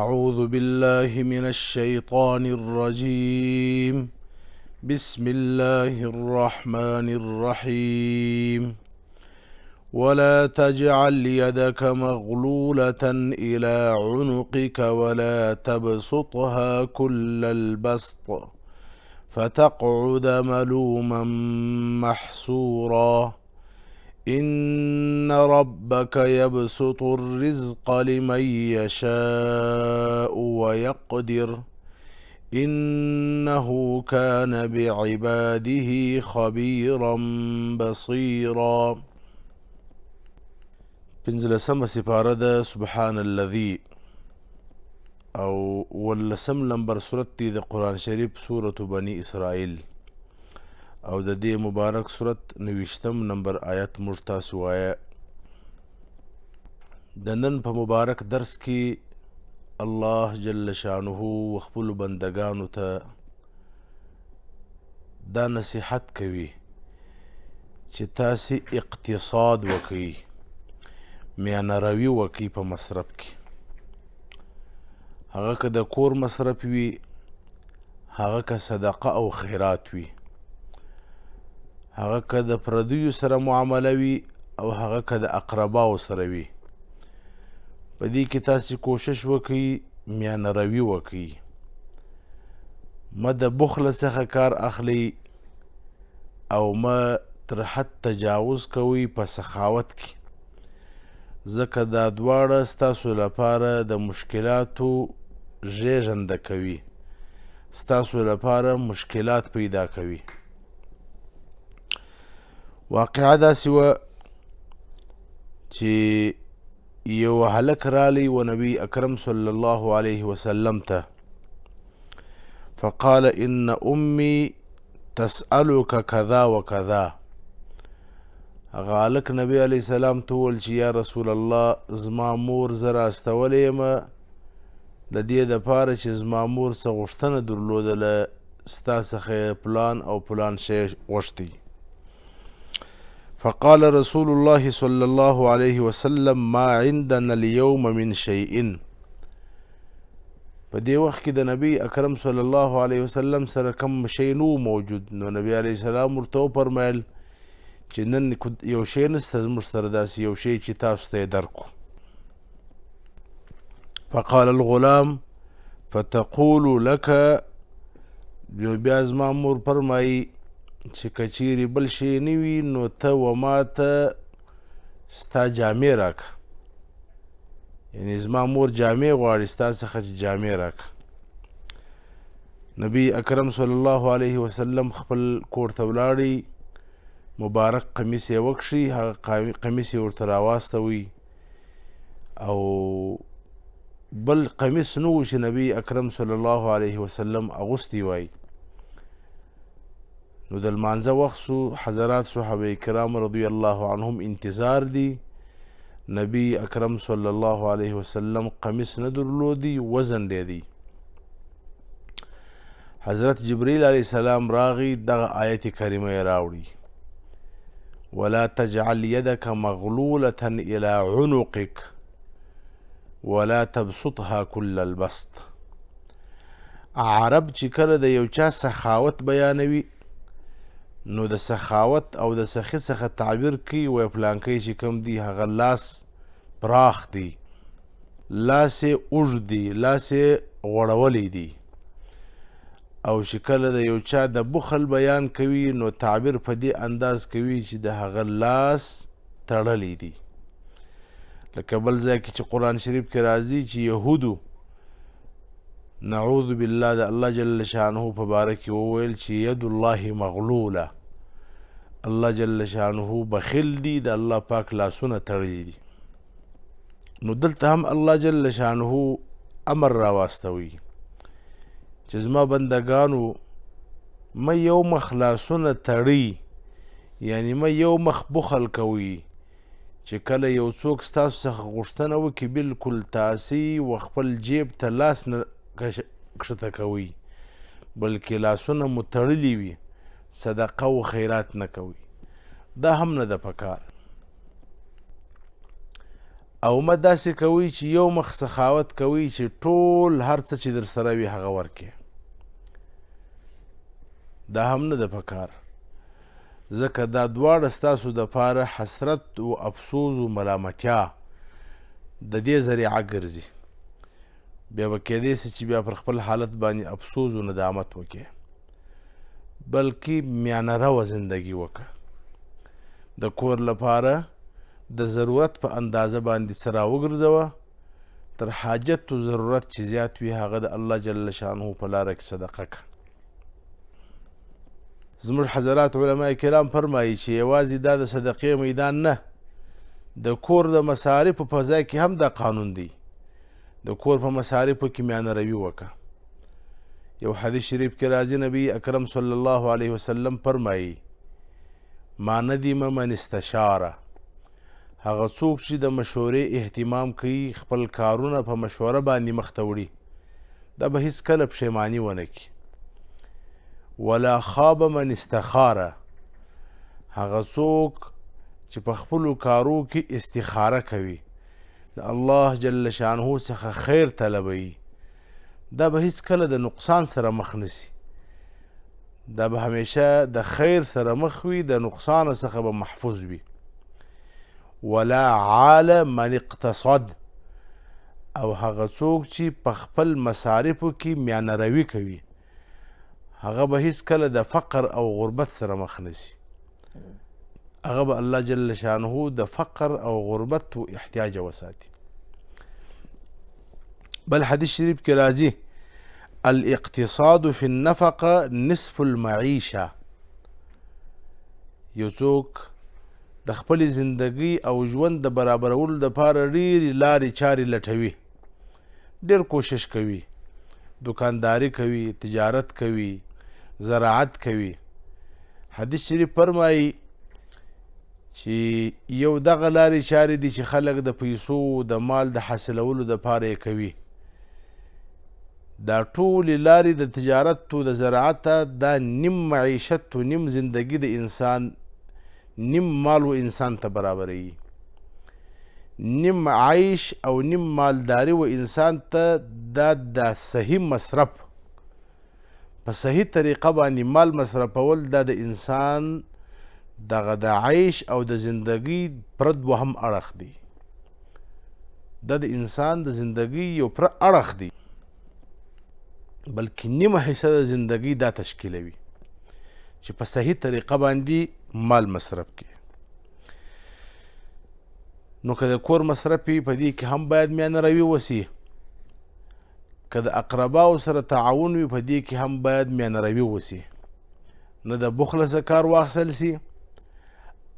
أعوذ بالله من الشيطان الرجيم. بسم الله الرحمن الرحيم. ولا تجعل يدك مغلولة إلى عنقك ولا تبسطها كل البسط فتقعد ملوما محسورا. إن ربك يبسط الرزق لمن يشاء ويقدر إنه كان بعباده خبيرا بصيرا. پنځلسمه سپاره ده سبحان الذي، او ولسم لمبر سورت دی د قرآن شریف، سورة بني اسرائیل، او د دې مبارک سورت 29 نمبر آیت موږ تاسو وایه. د نن په مبارک درس کې الله جل شانه و خپلو بندګانو ته دا نصیحت کوي چې تاسې اقتصاد وکئ، میانه روي وکئ په مصرف کې. هغه که د کور مصرف وي، هغه که صدقه او خیرات وي، هغه که د پردیو سره معامله وي، او هغه که د اقرباو سره وي، په دې کې تاسې کوشش وکئ میانه روي وکئ. مه د بخله څخه کار اخلئ او مه تر حد تجاوز کوئ په سخاوت کې، ځکه دا دواړه ستاسو لپاره د مشکلاتو زېږنده کوي، ستاسو لپاره مشکلات پیدا کوي. واقعه داسې وه چې یو هلک رالی و نبی اکرم صلی الله علیه وسلم ته، فقال ان امي تسألك كذا وكذا. هغه هلک نبی علیه السلام ته وویل چې یا رسول الله، زما مور زه را استولی یم د دې دپاره چې زما مور څه غوښتنه درلودله، ستا څخه یې پلان او پلان شی غوښتی. فقال رسول الله صلى الله عليه وسلم ما عندنا اليوم من شيء. په دې وخت کې د نبی اکرم صلی الله علیه وسلم سره کوم شی نو موجود، نو نبی علیه السلام ورته وفرمیل چې نن یو شی نشته زموږ سره داسې یو شی چې تاسو ته یې درکړو. فقال الغلام فتقول لك، نو بیا زما مور فرمایي چې که چیرې بل شی نه وي نو ته و ما ته ستا جامې راکړه، یعنې زما مور جامې غواړي ستا څخه چې جامې راکړه. نبی اکرم صلی الله علیه وسلم خپل کور ته ولاړی، مبارک قمیص یې وکښی، هغه قمیص یې ورته راواستوی، او بل قمیص نه و چې نبی اکرم صلی الله علیه وسلم اغوستی وای. نو د لمانځه وخت سو، حضرات صحابه کرام رضی الله عنهم انتظار دي، نبی اکرم صلی الله علیه وسلم قمیص نه درلودي، وځنډېدی. حضرت جبرئیل علیه السلام راغی، دغه آیت کریمه یې راوړي، ولا تجعل يدك مغلولة إلى عنقك ولا تبسطها كل البسط. عرب چې کله د یو چا سخاوت بیانوي نو د سخاوت او د سخي څخه تعبیر کوي، وایي پلانکی چې کوم دی هغه لاس پراخ دی، لاس یې اوږد دی، لاس یې غوړولی دی. او چې کله د یو چا د بخل بیان کوي نو تعبیر په دې انداز کوي چې د هغه لاس تړلی دی. لکه بل ځای کې چې قرآن شریف کې راځي چې یهودو نعوذ بالله د الله جل شانه په باره کې وویل چې ید الله مغلوله، الله جل شانه بخیل دی، د الله پاک لاسونه تړلي دي. نو دلته هم الله جل شانه امر راواستوي چې زما بندګانو مه یو مخ لاسونه تړي، یعنی مه یو مخ بخل کوي، چې کله یو څوک ستاسو څخه غوښتنه وکړي بالکل تاسې و خپل جیب ته لاس نه کښته کوئ، بلکې لاسونه مو تړلي وي، صدقه و خیرات نه کوئ، دا هم نه ده پکار. او مه داسې کوئ چې یو مخ سخاوت کوئ چې ټول هر څه چې در سره وي هغه ورکې، دا هم نه ده پکار، ځکه دا دواړه ستاسو دپاره حسرت او افسوس او ملامتیا د دې ذریعه ګرځي. بیا به کېدای سي چې بیا پر خپل حالت باندې افسوس او ندامت وکړي، بلکې میانه روه زندگی وکړه. د کور لپاره د ضرورت په اندازه باندې څه راوګرځوه، تر حاجت او ضرورت چې زیات وي هغه د الله جل شانه په لاره کې صدقه کړه. زموږ حضرات علما کرام فرمایي چې یوازې دا د صدقې میدان نه، د کور د مصارفو په ځای کې هم دا قانون دی. د کور په مصارفو کې میانه روي وکړه. یو حدیث شریف کې راځي، نبی اکرم صلی الله علیه وسلم فرمایي: ما ندم من استشاره، هغه څوک چې د مشورې اهتمام کوي، خپل کارونه په مشوره باندې مخته وړي، دا به هیڅکله پښیماني ونه کړي. ولا خاب من استخاره، هغه څوک چې په خپلو کارو کې استخاره کوي، د الله جل شانه څخه خیر طلبوي، دا به هیڅکله د نقصان سره مخ نسی، دا به همیشه د خیر سره مخ وي، د نقصان څخه به محفوظ وي. ولا عال من اقتصد، او هغه څوک چې په خپل مصارفو کې میانه روي کوي، هغه به هیڅکله د فقر او غربت سره مخ نسی، هغه به الله جل شانه د فقر او غربت و احتیاج وساتي. بل حدیث شریف کې راځي: الاقتصاد فی النفقه نصف المعیشه. یو څوک د خپلې زندګۍ او ژوند د برابرولو دپاره ډېرې لارې چارې لټوي، ډېر کوشش کوي، دکانداري کوي، تجارت کوي، زراعت کوي. حدیث شریف فرمایي چې یو دغه لارې چارې دي چې خلک د پیسو د مال د حاصلولو دپاره یې کوي. دا ټولې لارې د تجارت او د زراعت دا نیم معیشت او نیم زندگی د انسان، نیم مال و انسان ته برابروي. نیم عیش او نیم مالداري و انسان ته دا د صحیح مصرف په صحیح طریقه باندې مال مصرفول، دا د انسان دغه د عیش او د زندګۍ پر دوهم اړخ دی. دا د انسان د زندګۍ یو پر اړخ دی، بلکې نیمه حصه د زندګۍ دا تشکیلوي چې په صحیح طریقه باندې مال مصرف کړي. نو که د کور مصرف وي، په دې کې هم باید میانه روي وسي. که د اقرباو سره تعاون وي، په دې کې هم باید میانه روي وسي. نه د بخل څخه کار واخیستل سي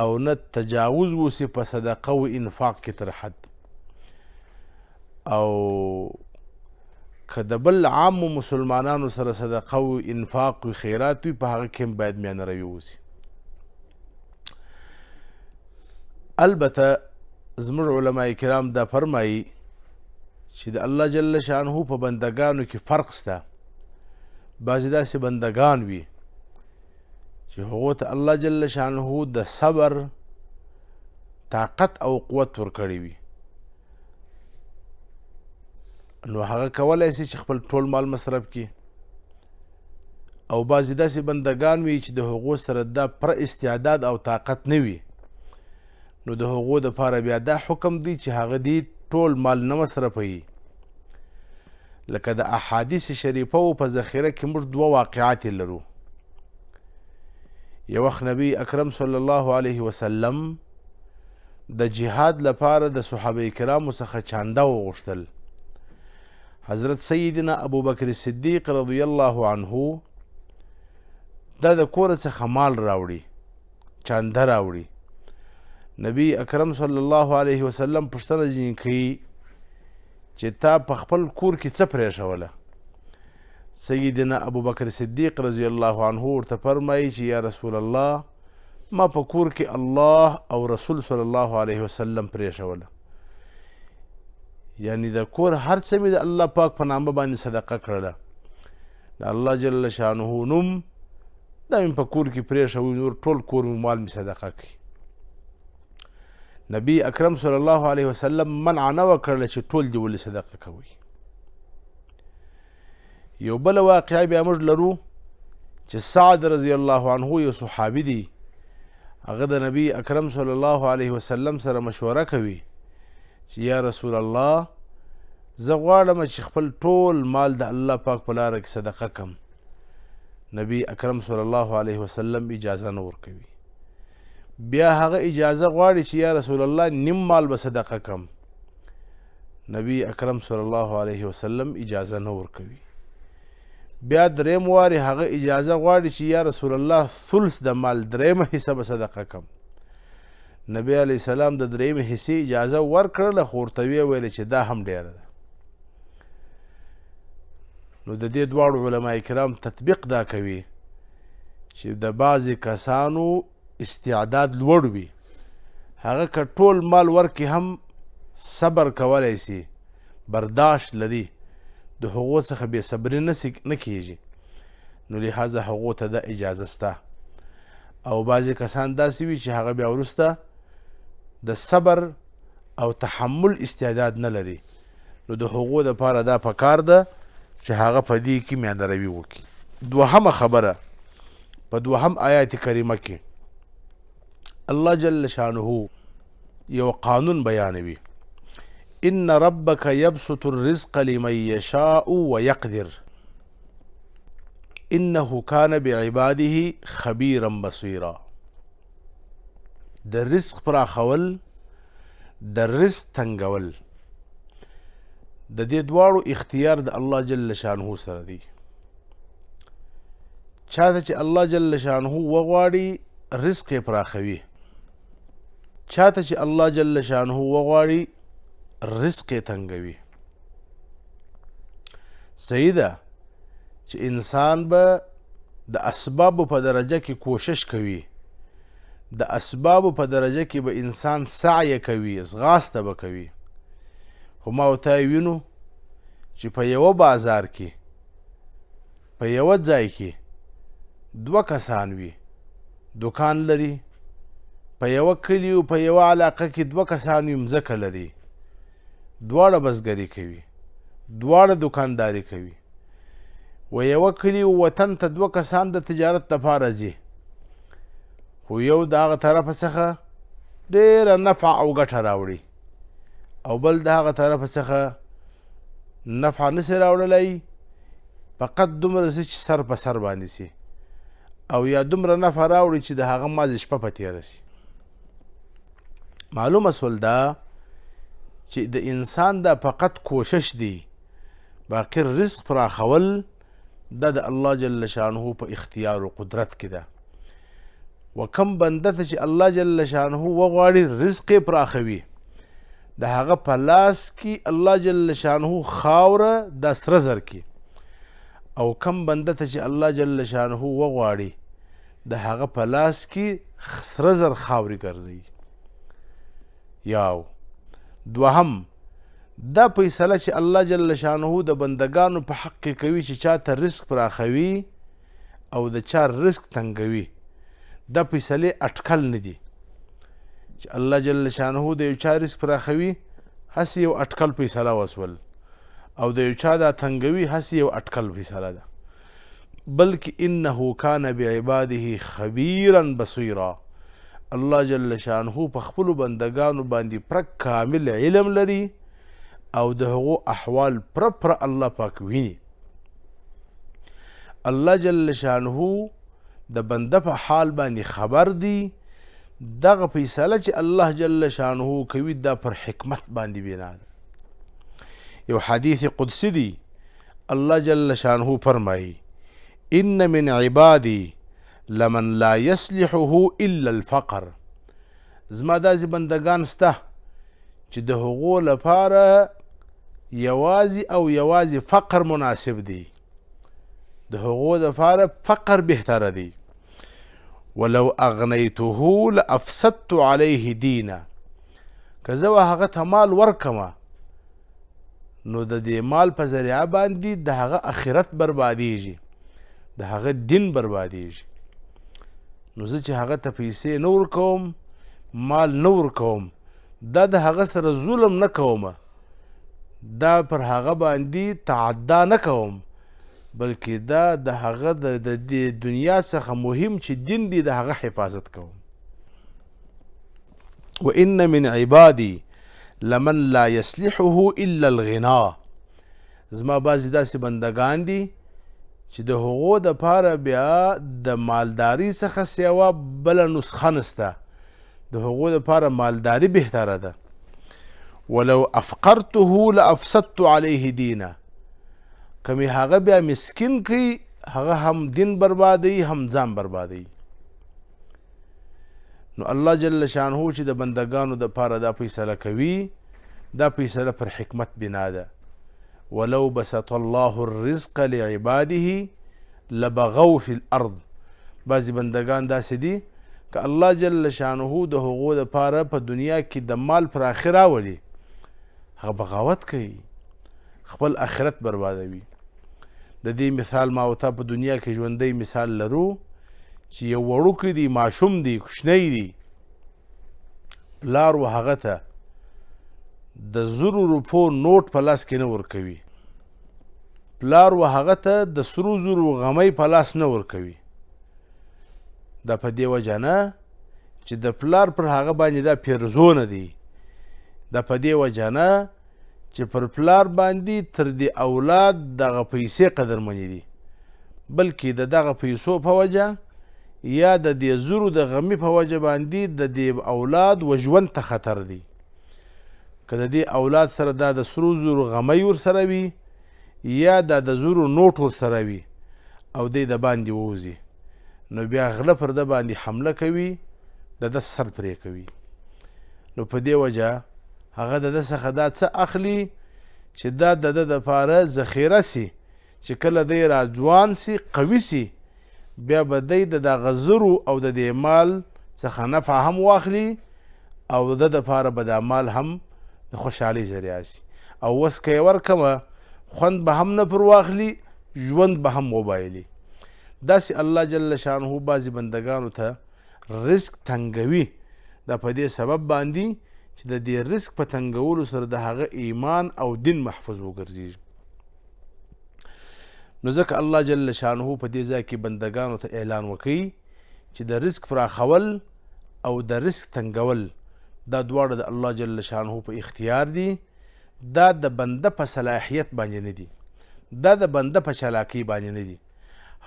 او نه تجاوز وسي په صدقه و انفاق کې تر حد. او که د بل عامو مسلمانانو سره صدقه و انفاق و خیرات وي، په هغه کې هم باید میانه روي وسي. البته زموږ علما کرام دا فرمایي چې د الله جل شانه په بندګانو کې فرق سته. بعضې داسې بندګان وي چې هغو ته الله جل شانه د صبر طاقت او قوت ورکړی وي، نو هغه کولی سي چې خپل ټول مال مصرف کړي. او بعضې داسې بندګان وي چې د هغو سره دا پر استعداد او طاقت نه وي، نو د هغو دپاره بیا دا حکم دی چې هغه دې ټول مال نه مصرفوي. لکه د احادیث شریفو په ذخیره کې موږ دوه واقعات لرو. یو وخت نبی اکرم صلی الله علیه وسلم د جهاد لپاره د صحابه کرامو څخه چانده وغوښتل. حضرت سیدنا ابوبکر صدیق رضی الله عنه دا د کوره څخه مال راوړي، چانده راوړي. نبی اکرم صلی الله علیه وسلم پوښتنه ځینې کوي چې تا په خپل کور کې څه پرېښوله؟ سیدنا ابوبکر صدیق رضی الله عنه ورته فرمایي چې یا رسول الله، ما په کور کې الله او رسول صلی الله علیه وسلم پرېښوله. یعنی د کور هر څه مې د الله پاک په نامه باندې صدقه کړله، د الله جل شانه نوم دا مې په کور کې پرېښوی، نور ټول کور مې مال مې صدقه کړي. نبی اکرم صلی الله علیه وسلم منع نه وکړله چې ټول دې ولې صدقه کوي. یو بل واقعه بیا موږ لرو چې سعد رضی الله عنه یو صحابي دی، هغه د نبی اکرم صلی الله علیه وسلم سره مشوره کوي چې یا رسول الله، زه غواړم چې خپل ټول مال د الله پاک په لاره کې صدقه کم. نبی اکرم صلی الله علیه وسلم اجازه نه ورکوي. بیا هغه اجازه غواړي چې یا رسول الله نیم مال به صدقه کم. نبی اکرم صلی الله علیه وسلم اجازه نه ورکوي. بیا دریم وارې هغه اجازه غواړي چې یا رسول الله ثلث د مال دریمه حصه به صدقه کم. نبی علیه السلام د دریمې حصې اجازه ورکړله، خو ورته ویې ویل چې دا هم ډېره ده. نو د دې دواړو علما کرام تطبیق دا کوي چې د بعضې کسانو استعداد لوړ وي، هغه که ټول مال ورکړي هم صبر کولی سي، برداشت لري، د هغو څخه بې صبري نه کیږي، نو لهذا هغو ته دا اجازه سته. او بعضې کسان داسې وي چې هغه بیا وروسته د صبر او تحمل استعداد نه لري، نو د هغو دپاره دا پکار ده چې هغه په دې کې میانه روي وکړي. دوهمه خبره په دوهم آیات کریمه کې الله جل شانه یو قانون بیانوي، ان ربک یبسط الرزق لمن یشاء ویقدر انه کان بعباده خبیرا بصیرا. د رزق پراخول، د رزق تنګول، د دې دواړو اختیار د الله جل شانه سره دی. چاته چې الله جل شانه وغواړي رزق یې پراخوي، چاته چې الله جل شانه وغواړي رزق یې تنګوي. صحیح ده چې انسان به د اسبابو په درجه کې کوشش کوي، د اسبابو په درجه کې به انسان سعی کوي، ځغاسته به کوي، خو ما او تا وینو چې په یوه بازار کې، په یوه ځای کې دوه کسان وي، دکان لري، په یوه کلي او په یوه علاقه کې دوه کسان وي، مځکه لري، دواړه بزګري کوي، دواړه دکانداري کوي. و یوه کلي او وطن ته دوه کسان د تجارت دپاره ځي، خو یو د هغه طرفه څخه ډېره نفع او ګټه راوړي او بل د هغه طرفه څخه نفع نسي راوړلی، فقط دومره څه چې سر په سر باندې سي، او یا دومره نفع راوړي چې د هغه مازې شپه په تېره سي. معلومه سول دا چې د انسان دا فقط کوشش دی، باقي رزق پراخول دا د الله جل شانه په اختیار او قدرت کې ده. وکم بنده ته چې الله جل شانه وغواړي رزق یې پراخوي، د هغه په لاس کې الله جل شانه خاوره دا سره زر کې، او کم بنده ته چې الله جل شانه وغواړي د هغه په لاس کې سره زر خاورې ګرځوي. یاو دوهم دا فیصله چې الله جل شانه د بندگانو په حق کې کوي چې چاته رزق پراخوي او د چا رزق تنګوي، دا فیصلې اټکل نه دي چې الله جل شانه د یو چا رزق پراخوي هسې یو اټکل فیصله وسول، او د یو چا دا تنګوي هسې یو اټکل فیصله ده، بلکې انه کان بعباده خبیرا بصیرا. الله جل شانه په خپلو بندگانو باندې پر کامل علم لري او د هغو احوال پر پر الله پاک ویني. الله جل شانه د بنده په حال باندې خبر دی. دغه فیصله چې الله جل شانه کوي دا پر حکمت باندې بنا ده. یو حدیث قدسی دی، الله جل شانه فرمایي ان من عبادي لمن لا يصلحه الا الفقر. زما داسې بندگان سته چې د هغو لپاره یوازې او یوازې فقر مناسب دی، د هغو لپاره فقر بهتره دی. ولو اغنیته لافسدت علیه دینه، که زه هغه ته مال ورکمه نو د دې مال په ذریعه باندې د هغه اخرت بربادیږي، د هغه دین بربادیږي. نو زه چې هغه ته پیسې نه ورکوم، مال نه ورکوم، دا د هغه سره ظلم نه کوم، دا پر هغه باندې تعدا نه کوم، بلکې دا د هغه د دې دنیا څخه مهم چې دین دی د هغه حفاظت کوم. وان من عبادي لمن لا يصلحه الا الغنا، زما بعضې داسې بندګان دي چې د هغو دپاره بیا د مالداري څخه سوا بله نسخه نسته، د هغو دپاره مالداري بهتره ده. ولو افقرته لافسدت علیه دینه، که مې هغه بیا مسکین کوي هغه هم دین بربادوي هم ځان بربادوي. نو الله جل شانه چې د بندګانو دپاره دا فیصله کوي، دا فیصله پر حکمت بنا ده. ولو بسط الله الرزق لعباده لبغوا في الارض، بعضې بندګان داسې دي که الله جل شانه د هغو دپاره په دنیا کې د مال پراخي راولي، هغه بغاوت کوي، خپل آخرت بربادوي. د دې مثال ما او تا په دنیا کې ژوندی مثال لرو چې یو وړوکی دی، ماشوم دی، کوچنی دی، پلار و هغه ته د 1000 روپو نوټ په لاس کې نه ورکوي، پلار و هغه ته د سرو زرو غمی په لاس نه ورکوي. دا په دې وجه نه چې د پلار پر هغه باندې دا پیرزونه دی، دا په دې وجه نه چې پر پلار باندې تر دې اولاد دغه پیسې قدرمنې دي، بلکې د دغه پیسو په وجه یا د دې زرو د غمي په وجه باندې د دې اولاد و ژوند ته خطر دی. که د دې اولاد سره دا د سرو زرو غمی ورسره وي یا دا د زرو نوټ ورسره وي او دی د باندې ووځي، نو بیا غله پر ده باندې حمله کوي، د ده سر پرې کوي. نو په دې وجه هغه د ده څخه دا څه اخلي چې دا د ده دپاره ذخیره سي، چې کله دی را ځوان سي، قوي سي، بیا به دی د دغه زرو او د دې مال څخه نفع هم واخلي او د ده دپاره به دا مال هم د خوشحالۍ ذریعه سي. او اوس که یې ورکمه خوند به هم نه پر واخلي، ژوند به هم وبایلي. داسې الله جل شانه بعضې بندګانو ته رزق تنګوي، دا په دې سبب باندې چې د دې رزق په تنګولو سره د هغه ایمان او دین محفوظ وګرځېږي. نو ځکه الله جل شانه په دې ځای کې بندګانو ته اعلان وکړي چې د رزق پراخول او د رزق تنګول دا دواړه د الله جل شانه په اختیار دي، دا د بنده په صلاحیت باندې نه دي، دا د بنده په چالاکۍ باندې نه دي.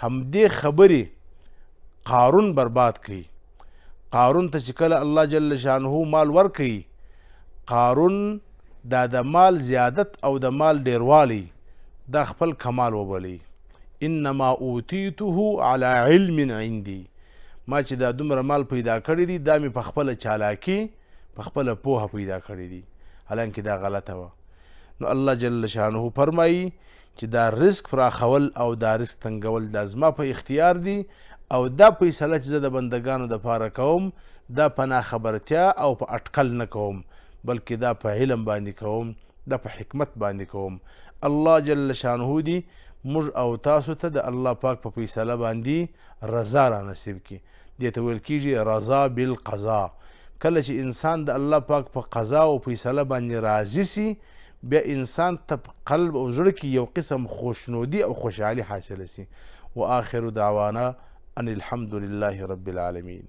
همدې خبرې قارون برباد کړي. قارون ته چې کله الله جل شانه مال ورکوي، قارون دا د مال زیادت او د مال ډیروالی دا خپل کمال وبلی. انما اوتیته علی علم عندي، ما چې دا دومره مال پیدا کړی دی دا مې په خپله چالاکي په خپله پوهه پیدا کړی دی، حالانکه دا غلطه وه. نو الله جل شانه فرمایي چې دا رزق پراخول او دا رزق تنګول دا زما په اختیار دی، او دا فیصله چې زه د بندګانو دپاره کوم دا په ناخبرتیا او په اټکل نه کوم، بلکې دا په علم باندې کوم، دا په حکمت باندې کوم. الله جل شانه دی موږ او تاسو ته د الله پاک په فیصله باندې رضا را نصیب کړي. دې ته ویل کېږي رضا بالقضا. کله چې انسان د الله پاک په قضا او فیصله باندې راضي سي، بیا انسان ته په قلب او زړه کې یو قسم خوشنودي او خوشحالي حاصله سي. وآخر دعوانا ان الحمد لله رب العالمین.